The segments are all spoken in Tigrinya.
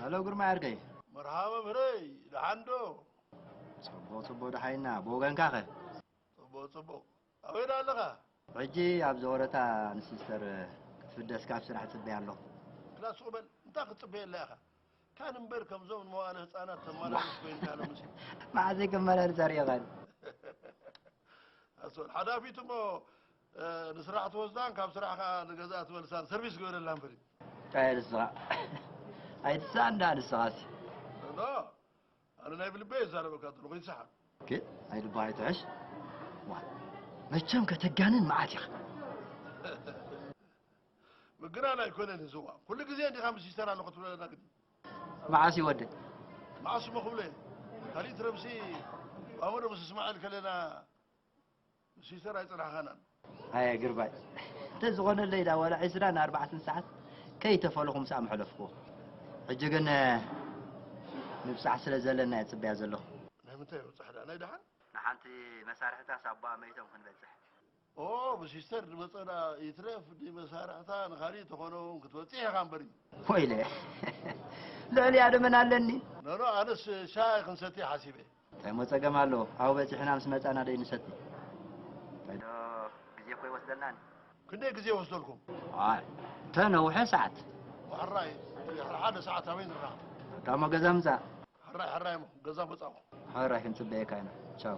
ሄሎ ግርማይ ዓርከይ። መርሃባ መምህረይ፣ ደሓን ዶ? ጽቡቕ ጽቡቕ፣ ደሓይና። ብወገንካ ኸ? ጽቡቕ ጽቡቕ። ኣበይ ደኣ ኣለኻ? ሕጂ ኣብዚ ወረታ ንሲስተር ክትፍደስ ካብ ስራሕ ጽበያ ኣለኹ። ክላ ሱቕ በል፣ እንታይ ክትጽበየላ ኢኻ? ካን እምበር ከምዞም ንመዋእለ ህጻናት ተመላልስ ኮይንካ ሎምሲ። መዓዘይ ክመላልስ ኣርእኻን? ኣስወል ሓዳፊት እሞ፣ እ፣ ንስራሕ ትወስዳን ካብ ስራሕ ከኣ ንገዛ ትመልሳን ሰርቪስ ግበረላ እምበሪ። እንታይ ንስኻ? ኣይትስኣን ደኣ ንስኻሲ። ኖ፣ ኣነ ናይ ብልበይ እዛረበካ ዘለኹ ይትስሓቅ። ግን ናይ ልባ ኣይትሕሽ። ዋ፣ መቸም ከተጋንን መዓት ኢኻ። ምግናን ኣይኮነን እዚ እዋን። ኩሉ ግዜ እንዲኻ ምስ ሲስተር ኣለኹ ትብለና ግዲ። መዓስ እዩ ወደይ? መዓስ እሞ ክብሎ እየ። ካሊእ ትረምሲ ባሙዶ ምስ እስማዒል ከለና ምስ ሲስተር ኣይጸናሕኻናን። ኣየ ግርባይ። እንተዝኾነለይ ዳ ዋላ ዕስራን ኣርባዕተን ሰዓት ከይተፈለኹ ምስኣ ምሐለፍኩዎ። ሕጂ ግን ምብጻሕ ስለ ዘለና እየ ጽበያ ዘለኹ። ናይ ምንታይ ምብጻሕ ደኣ? ናይ ደሓን? ንሓንቲ መሳርሕታ ሳባ መይቶም ክንበጽሕ። ኦ፣ ብሲስተር ዝመጸና ይትረፍ፣ ንመሳርሕታ ንኻሊእ ተኾነ እውን ክትበጽሕ ኢኻ እምበሪ። ወይለ፣ ልዕሊኣ ዶ መን ኣለኒ? ኖ፣ ኖ፣ ኣነስ ሻሂ ክንሰቲ ሓሲበ። እንታይ እሞ ጸገም ኣለዎ? ኣብኡ በጺሕና ምስ መጻና ደይ ንሰቲ። እንታይ ዶ ግዜ እኮ ይወስደልናኒ። ክንደይ ግዜ ይወስደልኩም? ኣይ፣ እንተ ነውሐ ሰዓት። ዋሕራይ፣ ድሕሪ ሓደ ሰዓት ኣበይ ንራኸብ? እሞ ገዛ ምጻእ። ሕራይ፣ ሕራይ እሞ ገዛ መጻኹ። ሕራይ ክንጽበየካ ኢና። ቻው።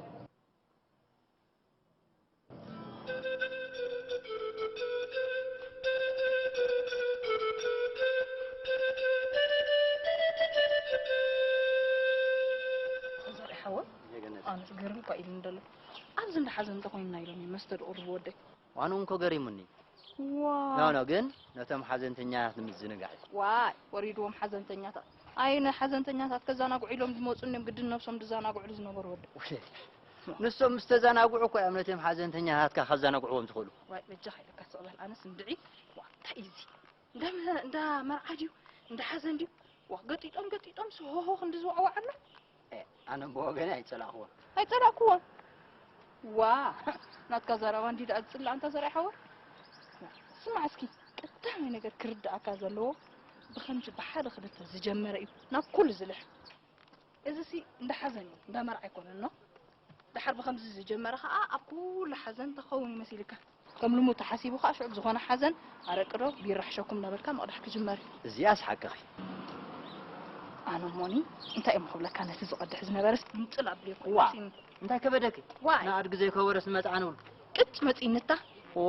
ዘርኢ ሓወ? የገነት። ኣነስ ግርም እኳ ኢሉኒ ደሎ። ኣብዚ እንዳ ሓዘን እንተኾይንና ኢሎም እዮም መስተ ድቕርቡ ወደይ። ኣነ እውን እኮ ገሪሙኒ። ዋው። ኖ፣ ኖ፣ ግን ነቶም ሓዘንተኛታት ንምዝንጋዕ እዩ። ዋይ፣ ወሪድዎም ሓዘንተኛታት። ኣይ፣ ንሓዘንተኛታት ከዘናግዑ ኢሎም ዝመጹ እዮም ግድን ነብሶም ዝዘናግዑሉ ዝነበሩ ወደይ። ውይ፣ ንሶም ምስ ተዘናግዑ እኮ እዮም ነቶም ሓዘንተኛታትካ ከዘናግዕዎም ዝኽእሉ። ዋይ፣ በጃኻ ኢለካ ስቕ በል፣ ኣነስ እንድዒ። ዋ፣ እንታይ እዩ እዚ? እንዳ መ-፣ እንዳ መርዓ ድዩ? እንዳ ሓዘን ድዩ? ዋ፣ ገጢጦም ገጢጦም ስሆሆ ክንዲ ዝወዕወዕ ኣሎ። ኤ፣ ኣነ ብወገነይ ኣይጸላእክዎን። ኣይጸላእክዎን። ዋ፣ ናትካ ዘረባ እንዲ ደኣ ዝጽላእ ኣንታ ዘርኣይ ሓወ። ስማዕ እስኪ፣ ቀዳማይ ነገር ክርድኣካ ዘለዎ ብኸምዚ ብሓደ ክልተ ዝጀመረ እዩ ናብ ኩሉ ዝልሕ። እዚሲ እንዳ ሓዘን እዩ፣ እንዳ መርዓ ኣይኮነን ኖ። ደሓር ብኸምዚ ዝጀመረ ኸኣ ኣብ ኩሉ ሓዘን ተኸውን እዩ መሲልካ። ከም ልሙድ ተሓሲቡ ኸኣ ሽዑ ብዝኾነ ሓዘን ኣረቂ ዶ ቢራ ሕሸኩም እናበልካ ምቕዳሕ ክጅመር እዩ። እዚኣስ ሓቅኺ። ኣነ እሞኒ እንታይ እሞ ክብለካ ነቲ ዝቐድሕ ዝነበረስ ግምጥል ኣብልዮ እኮ ዋ፣ ይመሲኒ። እንታይ ከበደኪ? ዋይ። ንኣድጊ ዘይከበረስ መጽዓ ንብሉ። ቅጭ መጺእኒ እታ። ኦ።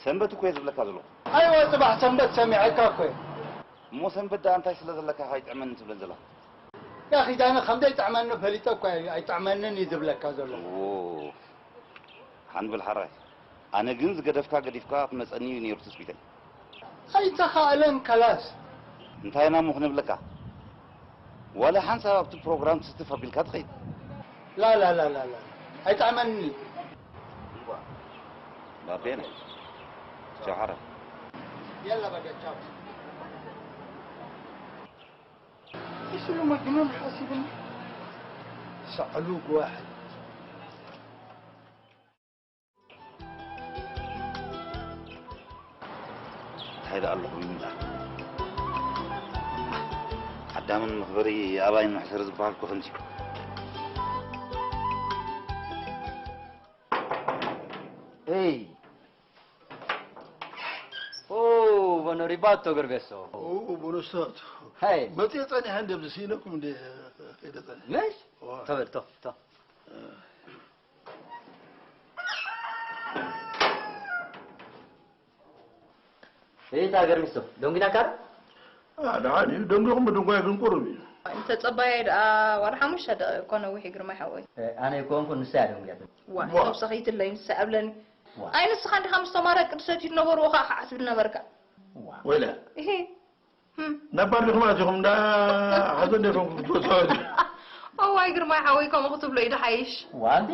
ሰንበት እኮ እየ ዝብለካ ዘለኹ። ኣይወ፣ ጽባሕ ሰንበት ሰሚዐካ እኮ እየ። እሞ ሰንበት ደኣ እንታይ ስለ ዘለካ ኢኻ ኣይጥዕመንን ትብለን ዘለኻ? ያ ኺዳነ ከም ዘይጥዕመኒ ፈሊጠ እኮ እየ ኣይጥዕመንን እዩ ዝብለካ ዘለኹ። ኦ፣ ሓንብል ሓራይ። ኣነ ግን ዝገደፍካ ገዲፍካ ክትመጸኒ እዩ ነይሩ ትጽቢተይ። ኣይተኻእለን ከላስ። እንታይ ኢና እሞ ክንብለካ? ዋላ ሓንሳብ ኣብቲ ፕሮግራም ትስትፍ ኣቢልካ ትኸይድ። ላ፣ ላ፣ ላ፣ ላ፣ ላ። ኣይጥዕመኒ። እምቧ። ባቤና። ቻው ሓራይ። የላ በቃ ቻው። እሱ መጅኑን ሓሲብኒ። ሰዕሉ ጓሕ። እንታይ ደኣ ኣለኹ ይምጻእ። ዓዳምን መኽበሪ ኣባይን መሕሰሪ ዝበሃል እኮ ከምዚ እዩ። ኤይ! ኦ፣ ቦኖ ሪባቶ ገርቤሶ። ኦ፣ ቦኖ ስታቶ። ሃይ። መጽየ ጸኒሐ እንደ ብዚ ስኢነኩም እንደ ከይደ ጸኒሐ። ምሽ? ዋ። ተበል፣ ቶ፣ ቶ። እታ ገርሚሶ፣ ደንጉናካ ዶ? አ፣ ደሓን እዩ። ደንጉኹም ብድንጓይ ግን ቁሩብ እዩ። እንተ ጸባያይ ደኣ ዋላ ሓሙሽተ ደቂቕ እኮ ነዊሕ እዩ ግርማይ ሓወይ። እ፣ ኣነ ኣይኮንኩን፣ ንሳ እያ ደንጉያትኒ። ዋ፣ ዋ። ተውሳኺትለይ ንሳ እያ ብለኒ። ዋ። ኣይ ንስኻ እንዲኻ ምስቶም ኣረቂ ዝሰትዩ ዝነበሩ ኸዓ ክዓስብ ዝነበርካ። ዋ። ወይለ። እሄ። ህም። ነባር ዲኹም ኣቲኹም እንዳ ሓዘን ዲኹም ክትወስዱ? እዋይ ግርማይ ሓወይ ከምኡ ክትብሎ እዩ ድሓይሽ። ዋንቲ?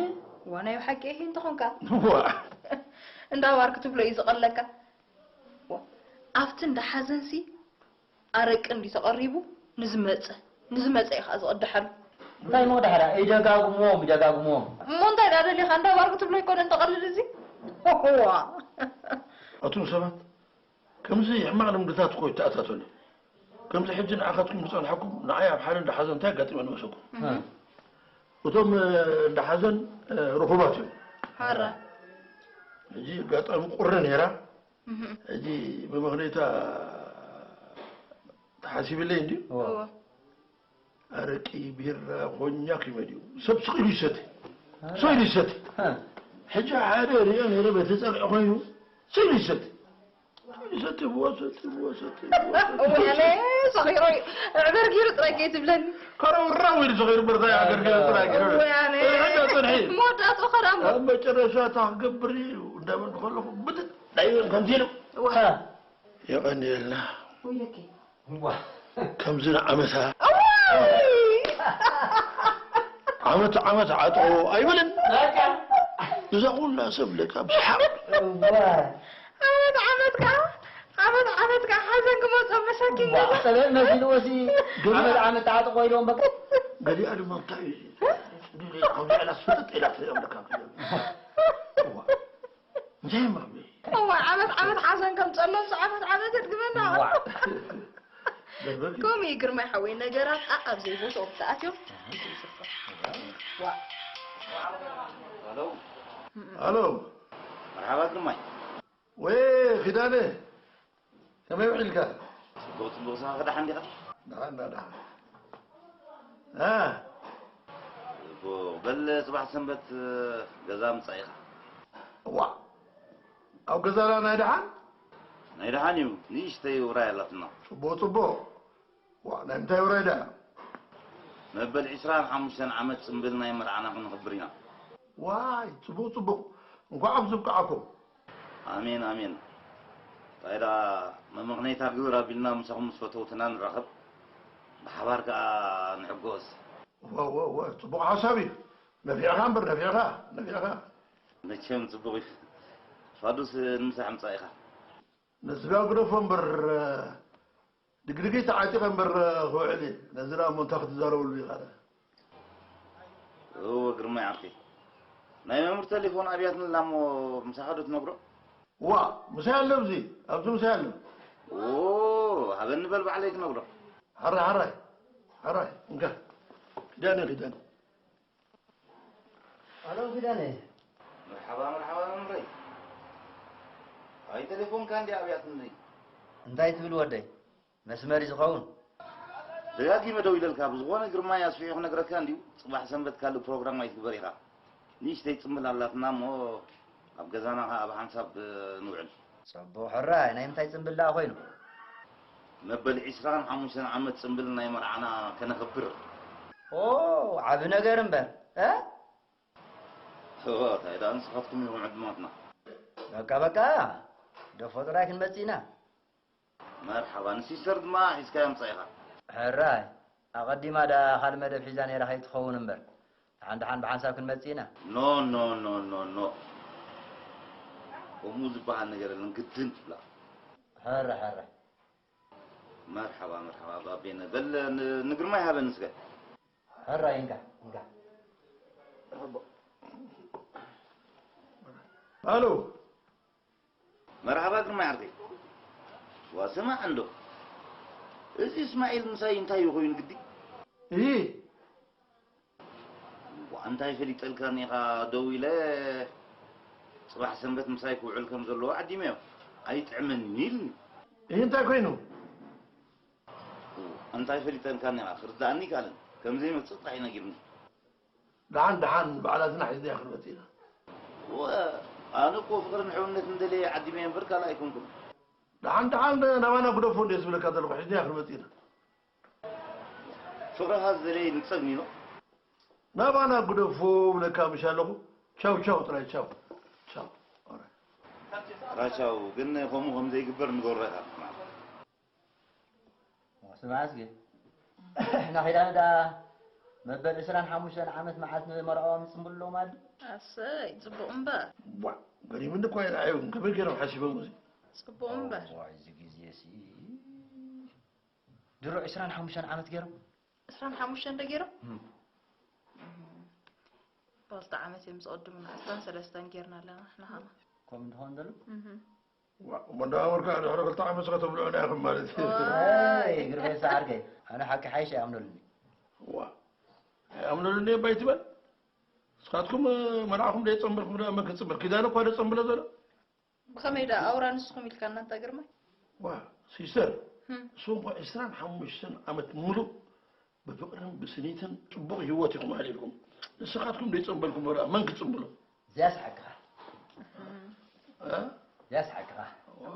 ዋ ናይ ብሓቂ እሄ እንተኾንካ። ዋ። እንዳ ባር ክትብሎ እዩ ዝቐለካ። ዋ። ኣብቲ እንዳ ሓዘንሲ ኣረቂ እንዲ ተቐሪቡ ንዝመጸ ንዝመጸ ኢኻ ዝቕድሓሉ። እንታይ እሞ ዳሕራ ይደጋግምዎም ይደጋግምዎም። እሞ እንታይ ደኣ ደሊኻ እንዳባርኩ ትብሎ ኣይኮነን ተቐልል እዚ። ዋ ኣቱም ሰባት ከምዚ ሕማቕ ልምድታት እኮ ይተኣታተሉ። ከምዚ ሕጂ ንዓኻትኩም ዝጸንሐኩም ንዓይ ኣብ ሓደ እንዳ ሓዘን እንታይ ኣጋጢመ ንመስለኩም? እቶም እንዳ ሓዘን ርኹባት እዮም። ሓራ ሕጂ ኣጋጣሚ ቁሪ ነይራ። ሕጂ ብመኽነይታ ተሓሲብለይ እንድዩ። ኣረቂ ቢራ ኮኛክ ይመድዩ ሰብ ስቕ ኢሉ ይሰቲ ስቕ ኢሉ ይሰቲ። ሕጂ ሓደ ሪኦ ነይረ በቲ ጸግዒ ኮይኑ ስቕ ኢሉ ይሰቲ ይሰቲ ብወሰቲ ብወሰቲ ወያነ ሰኺሩ እዩ። ዕበር ገይሩ ጥራይ ከይትብለኒ። ከረውራው ኢሉ ሰኺሩ በርታ ኣገርገለ ጥራይ ገይሩ ወያነ ሕጂ ጸንሒ መወዳእትኡ ኸዳ እሞ ኣብ መጨረሻ እታ ክገብር እዩ እንዳበልኩ ከለኹ ብድድ ኣይበል ከምዚ ኢሉ ዋ የቐንየልና ዋ ከምዚ ንዓመታ ዓመት ዓመት ዓጥቆ ኣይብልን። እዛ ኩላ ሰብ ለካ ብሰሓቕ ዓመት ዓመት ከዓ ዓመት ዓመት ከዓ ሓዘን ክመፆ መሳኪን ገዛ ጠበል መሲልዎ ሲ ዓመት ዓመት ተዓጥቆ ኢልዎም በቃ ገሊኣ ድማ እንታይ እዩ ከምዚ ዕላ ስፍጥጥ ኢላ ትሪኦም ለካ እንታይ መግቢ እዋ ዓመት ዓመት ሓዘን ከምፀሎም ዓመት ዓመት የድግመና ከምኡ እዩ ግርማይ ሓወይ ነገራት ኣኣብ ዘይቦትኦም ተኣትዮም ኣሎ መርሓባ ግርማይ ወይ ኪዳነ ከመይ ውዒልካ ጽቡቕ ጽቡቕ ስኻ ከዳሓን ዲኻ ደሓን ደሓን በል ጽባሕ ሰንበት ገዛ ምጻእ ኢኻ እዋ ኣብ ገዛና ናይ ደሓን ናይ ደሓን እዩ ንእሽተይ ውራይ ኣላትና ጽቡቕ ጽቡቕ ዋ ናይ ምንታይ ውራይ ደኣ መበል ዕስራን ሓሙሽተን ዓመት ጽምብል ናይ መርዓና ክንኽብር ኢና ዋይ ጽቡቕ ጽቡቕ እንኳዕ ኣብ ዝብቅዓኩም ኣሜን ኣሜን እንታይ ደኣ መመኽነይታ ግብር ኣቢልና ምሳኹም ምስ ፈተውትና ንራኸብ ብሓባር ከኣ ንሕጎስ ወወወ ጽቡቕ ሓሳብ እዩ ነፊዕኻ እምበር ነፊዕኻ ነፊዕኻ መቸም ጽቡቕ እዩ ፋዱስ ንምሳሕ ምጻእ ኢኻ ነስጋ ግደፎ እምበር ድግድጊ ተዓጢቐ እምበር ክውዕል እየ ነዚ ደኣ እሞ እንታይ ክትዛረበሉ ኢኻ ደኣ እወ ግርማይ ዓርከይ ናይ መምህር ተሌፎን ኣብያትንላ እሞ ምሳኻ ዶ ትነግሮ ዋ ምሳይ ኣሎ ኣብዚ ኣብዚ ምሳይ ኣሎ ኦ ሃበኒ በል ባዕለይ ክነግሮ ሓራይ ሓራይ ሓራይ እንካ ኪዳነ ኪዳነ ኣሎ ኪዳነ መርሓባ መርሓባ መምህረይ ኣይ ተሌፎንካ እንዲ ኣብያትኒ እንታይ ትብል ወደይ መስመር እዩ ዝኸውን ደጋጊመ ደው ኢለልካ ብዝኾነ ግርማይ ኣስፊሑ ክነግረካ እንድዩ ጽባሕ ሰንበት ካልእ ፕሮግራም ኣይትግበር ኢኻ ንእሽተይ ጽምብል ኣላትና እሞ ኣብ ገዛና ኸኣ ብሓንሳብ ንውዕል ጽቡቕ ሕራይ ናይ ምንታይ ጽምብል ደኣ ኮይኑ መበል ዕስራን ሓሙሽተን ዓመት ጽምብል ናይ መርዓና ከነኽብር ኦ ዓቢ ነገር እምበር እ እወ እንታይ ደኣ ንስኻትኩም ኢኹም ዕድማትና በቃ በቃ ደፎ ጥራይ ክንመጽእ ኢና መርሓባ ንሲስተር ድማ ሒዝካያ ምጻእ ኢኻ ሕራይ ኣቐዲማ ደኣ ካልእ መደብ ሒዛ ነይራ ከይትኸውን እምበር ደሓን ደሓን ብሓንሳብ ክንመጽእ ኢና ኖ ኖ ኖ ኖ ኖ ከምኡ ዝበሃል ነገር የለን ግድን ትብላ ሕረ ሕረ መርሓባ መርሓባ ባቤነ በል ንግርማይ ሃበኒ ስገ ሕራይ እንካ እንካ ኣሎ መርሓባ ግርማይ ዓርከይ ዋ ስማዕ እንዶ እዚ እስማዒል ምሳይ እንታይ እዩ ኮይኑ ግዲ እሂ ዋ እንታይ ፈሊጠልካኒ ኢኻ ደው ኢለ ጽባሕ ሰንበት ምሳይ ክውዕል ከም ዘለዎ ዓዲመዮ ኣይጥዕመኒ ኢልኒ እሂ እንታይ ኮይኑ እንታይ ፈሊጠልካኒ ኢኻ ክርድኣኒ ይከኣልን ከም ዘይመጽእ ጥራሕ እዩ ነጊርኒ ደሓን ደሓን ባዕላትና ሒዝናዮ ክንመጽእ ኢና ወ ኣነ እኮ ፍቕርን ሕውነትን ደልየ ዓዲመዮ እምበር ካልእ ኣይኮንኩን ደሓን ደሓን ናባና ግደፎ እንደ ዝብለካ ዘለኹ ሒዝናዮ ክንመጽእ ኢና ፍቕርኻ ዝደለየ ንጸግኒ ኢሎ ናባና ግደፎ ብለካ ምሽ ኣለኹ ቻው ቻው ጥራይ ቻው ቻው ራቻው ግን ከምኡ ከም ዘይግበር ንገብሮ ኢኻ ስማዕ እስኪ ናኺዳን ዳ መበል ዕስራን ሓሙሽተን ዓመት መዓልቲ ንመርዓዋ ምፅምብሉ ኣለዎም ኣዲ ኣሰይ ፅቡቅ እምበር ዋ ገሪምኒ እኳ ይረኣዩ ከመይ ገይሮም ሓሲቦም እዚ ፅቡቅ እምበር ዋይ እዚ ግዜ ሲ ድሮ ዕስራን ሓሙሽተን ዓመት ገይሮም ዕስራን ሓሙሽተን ዶ ገይሮም? እም። እም። ክልተ ዓመት እዮም ዝቐድሙና። ዕስራን ሰለስተን ገይርና ኣለና ንሃማ። ከምኡ እንተኾን ዘሎ? እም። ዋ፣ እሞ እንዳበልካ ድሕሪ ክልተ ዓመት እስከ ተብልዑና ኢኹም ማለት እዩ። ዋይ፣ ግርመይ ሰዓርከይ፣ ኣነ ሓቂ ሓይሽ ኣይኣምነሉን። ዋ፣ ኣይኣምነሉን እየ ባይ ትበል? ንስኻትኩም መርዓኹም ደየጸንበልኩም ደኣ መን ክጽንበል? ኪዳነ እኳ ደጸንበሎ ዘሎ። ብኸመይ ደኣ ኣውራ ንስኹም ኢልካና እንታ ግርማይ? ዋ፣ ሲስተር፣ ህም። ንስኹም እኳ ዕስራን ሓሙሽተን ዓመት ሙሉእ ብፍቕርን ብስኒትን ጽቡቕ ህይወት ኢኹም ኣሕሊፍኩም። ንስኻትኩም ደይጸንበልኩም ደኣ መን ክጽንብሎ? እዚኣስ ሓቅኻ። እ? እዚኣስ ሓቅኻ።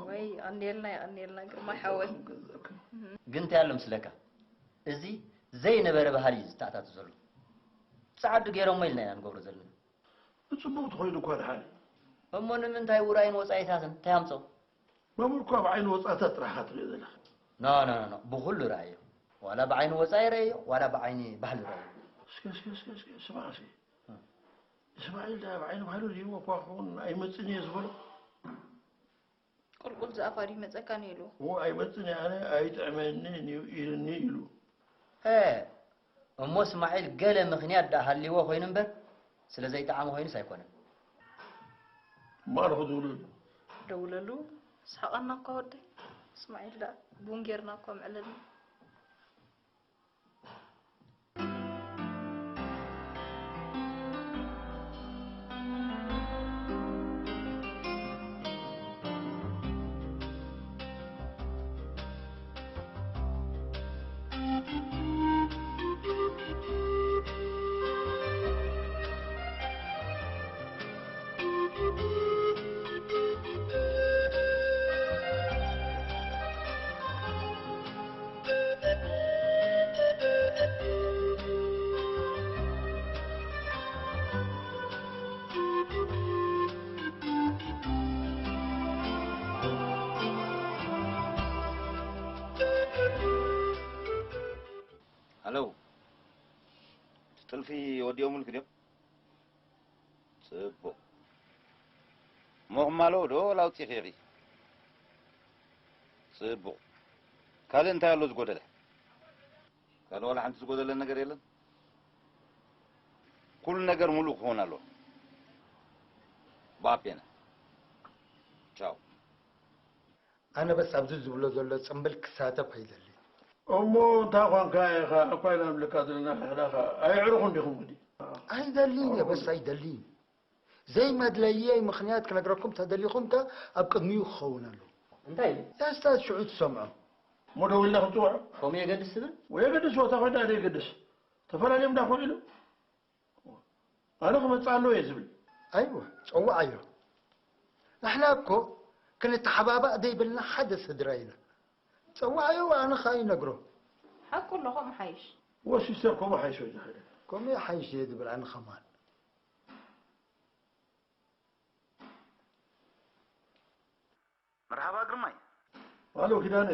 ወይ፣ የቐንየልና፣ የቐንየልና ግርማይ ሓወይ። ግን እንታይ ኣሎ ምስለካ? እዚ ዘይነበረ ባህሊ እዩ ዝተኣታቶ ዘሎ። ጻዕዱ ገይሮሞ ኢልና ኢና ንገብሮ ዘለና። ብጽቡቕ ተኾይኑ እኳ ደሓን እዩ። እሞ ንምንታይ ውራይን ወጻኢታትን እንታይ ኣምጾ? መምህር እኳ ብዓይኒ ወጻእታት ጥራሕ ኢኻ ትሪኦ ዘለኻ። ኖ፣ ኖ፣ ኖ፣ ኖ፣ ብኹሉ ረኣዮ። ዋላ ብዓይኒ ወጻኢ ረኣዮ፣ ዋላ ብዓይኒ ባህሊ ረኣዮ። እስከ፣ እስከ፣ እስከ፣ እስከ፣ ስማዕ እስከ። እ። እስማዒል ደኣ ብዓይኒ ባህሊ ርኢዎ እኳ ክኸውን ኣይመጽእን እየ ዝበሎ። ቁልቁል ዝኣፋ ድዩ ይመጸካ ነይሩ? እሞ ኣይመጽእን እየ ኣነ ኣይጥዕመንን እዩ ኢልኒ ኢሉ። እ፣ እሞ እስማዒል ገለ ምኽንያት ደኣ ሃልይዎ ኮይኑ እምበር፣ ስለ ዘይጠዓሞ ኮይኑስ ኣይኮነን። እሞ ኣነ ክድውለሉ? ደውለሉ፣ ስሓቐና እኳ ወደይ። እስማዒል ደኣ ቡን ጌርና እኳ ምዕለልና። ሃሎ፣ እቲ ጥልፊ ወዲኦምልኪ ድዮም? ጽቡቕ። እሞ ክማልኦ ዶ ወላ ኣውጺእኺ ኢኺ? ጽቡቕ። ካልእ እንታይ ኣሎ ዝጎደለ? ካልእ ዋላ ሓንቲ ዝጎደለ ነገር የለን? ኩሉ ነገር ሙሉእ ክኸውን ኣለዎ። ባፔና። ቻው። ኣነ በስ ኣብዚ ዝብሎ ዘሎ ጽምብል ክሳተፍ ኣይደልን። እሞ እንታይ ኳንካ ኢኻ? እኳ ኢና ንብለካ ዘለና ንሕና ኸ ኣየዕሩኹን ዲኹም ግዲ? ኣይደልን እየ፣ በስ ኣይደልን። ዘይመድለየይ ምኽንያት ክነግረኩም ተደሊኹም ከ ኣብ ቅድሚኡ ክኸውን ኣለዎ። እንታይ ኢሉ? ያ ስታዝ ሽዑ ትሰምዖ። እሞ ደው ኢልና ክንጽውዖ? ከምኡ የገድስ ትብል? ወይ የገድስ፣ ወታ ኮይና የገድስ። ተፈላለዮም ዳኾ ኢሉ? ኣነ ክመጽእ ኣለዎ እየ ዝብል። ኣይወ፣ ጸውዓዮ። ንሕና እኮ ክንተሓባባእ ዘይብልና ሓደ ስድራ ኢና። ጸውዓዮ፣ ኣነ ኸኣ ይነግሮ። ሓቁ ኣሎ፣ ከምኡ ሓይሽ። ወ ሲስተር፣ ከምኡ ሓይሽ ወይ ዝኸደ። ከምኡ ሓይሽ እየ ዝብል ኣነ ኸማን። መርሓባ ግርማይ። ሃሎ ኪዳነ።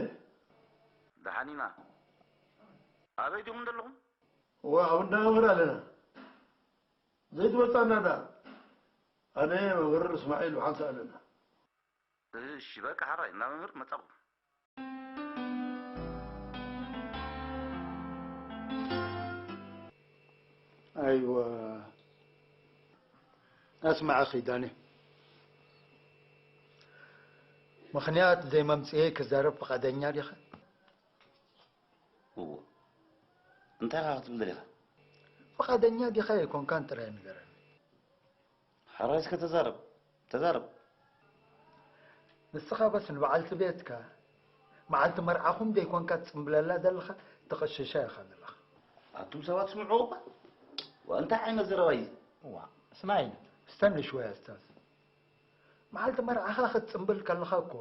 ደሓን ኢና። ኣበይ ዲኹም ዘለኹም? እዋ፣ ኣብ እንዳ መምህር ኣለና። ዘይትመጻና ደኣ። ኣነ፣ መምህር እስማዒል ብሓንሳእ ኣለና። እሺ፣ በቃ፣ ሓራይ፣ እንዳ መምህር መጻኹ። ኣይዋ፣ ኣስምዐ ኪዳነ፣ ምኽንያት ዘይመምጽኤ ክዛረብ ፍቓደኛ ዲኻ? እዎ። እንታይ ኢኻ ክትብል ደሊኻ? ፍቓደኛ ዲኻ ኣይኮንካን ጥራይ ንገረኒ። ሓራይ እስከ ተዛረብ፣ ተዛረብ። ንስኻ በስ ንበዓልቲ ቤትካ መዓልቲ መርዓኹም ደይኮንካ ትጽምብለላ ዘለኻ፣ ትቕሽሻ ኢኻ ዘለኻ። ኣቱም ሰባት ስምዑ እባ። ዋ፣ እንታይ ዓይነት ዘረባ እዩ? ዋ፣ እስማዒል፣ ስተኒ ሽወያ እስታዝ። መዓልቲ መርዓኻ ክትጽምብል ከለኻ እኮ፣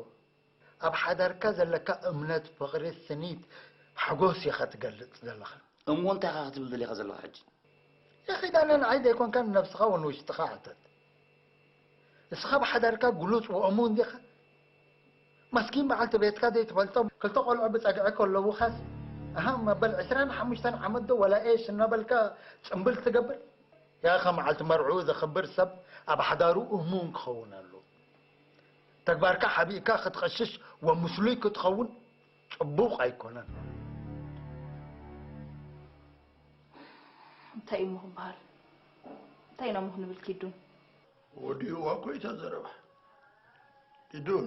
ኣብ ሓዳርካ ዘለካ እምነት፣ ፍቕሪ፣ ስኒት፣ ሓጎስ ኢኻ ትገልጽ ዘለኻ። እሞ እንታይ ኢኻ ክትብል ደሊኻ ዘለኻ ሕጂ? ያ ኪዳነ፣ ንዓይ ዘይኮንካ ንነብስኻ ወንውሽጥኻ ሕተት። እስኻ ብሓዳርካ ግሉጽ ወእሙን ዲኻ? መስኪን በዓልቲ ቤትካ ዘይትፈልጦም ክልተ ቆልዑ ብጸግዒ ከለዉኻስ፣ ኣሃ፣ መበል ዕስራን ሓሙሽተን ዓመት ዶ ወላ ኤሽ እናበልካ ጽምብል ትገብር? ያኸ መዓልቲ መርዕኡ ዘኽብር ሰብ ኣብ ሓዳሩ እሙን ክኸውን ኣለዎ። ተግባርካ ሓቢእካ ክትቐሽሽ ወምስሉይ ክትኸውን ጽቡቕ ኣይኮነን። እንታይ እዩ እሞ ክበሃል? እንታይ ኢና እሞ ክንብል ኪዱን? ወዲእዋ እኮ እዩ እታ ዘረባ። ኪዱን፣